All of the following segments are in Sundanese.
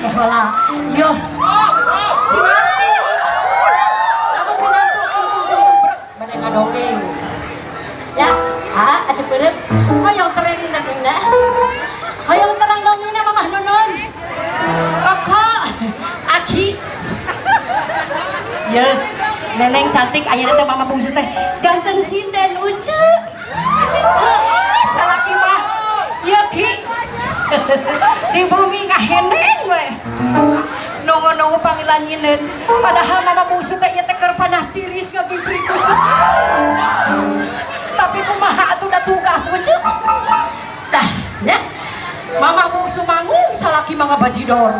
Heula. Yo. Si Marti. Lamun minantu tung tung tung tung brek bade ngadongeng. Ya, ah, acep beureum. Hoyong terang dongengna. Hoyong terang dongengna Mamah Nunun. Koko, Aki. Ya, neneng cantik ayeuna teh mama bungsu teh janten sinden ucu. Heuh, salaki mah. Ieu Ki. Di bumi ngahenen we. Nunggu-nunggu panggilan nyinden. Padahal mama bungsu teh ieu teh keur panas tiris ngagibrik ucu. Tapi kumaha atuh da tugas ucu. Dah, ya. Mama bungsu manggung salaki mah ngabajidor.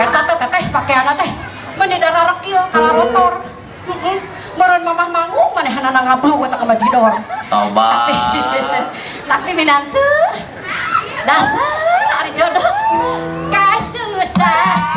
Eta teh teteh pakeanna teh meni darah rekil kalarotor. Heeh. Meureun mamah manggung manehanana ngablu eta ngabajidor. Tobat. Tapi minantu dasar ari jodoh kasusah.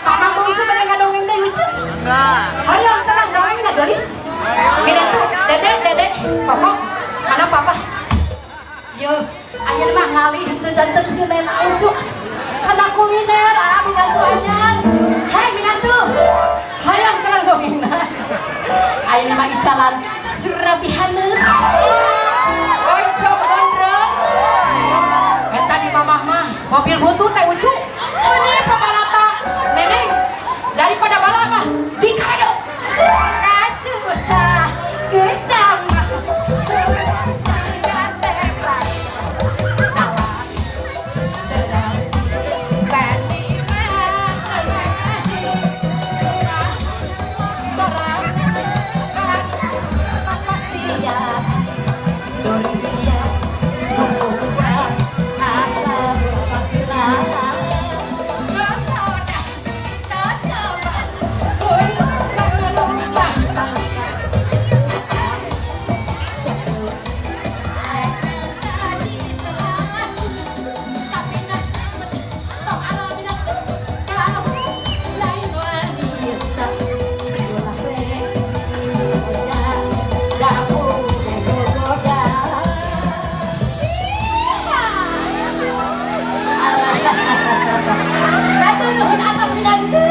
Mama bungsu pada ngadongeng deh lucu. Hoyong terang dongeng na gelis. Minantu, dede, dede, koko, mana papa? Yo, ayeuna mah ngalih henteu janten si Nena ucu. Kana kuliner, ah minantu anyar. Hai minantu. Hoyong terang dongengna. Ayeuna mah icalan surabi haneut. Oncom gondrong. Eta di mamah mah mobil butut teh ucu. Ini pamalata neneng daripada bala mah dikado kasusah kesama. Atas minantu.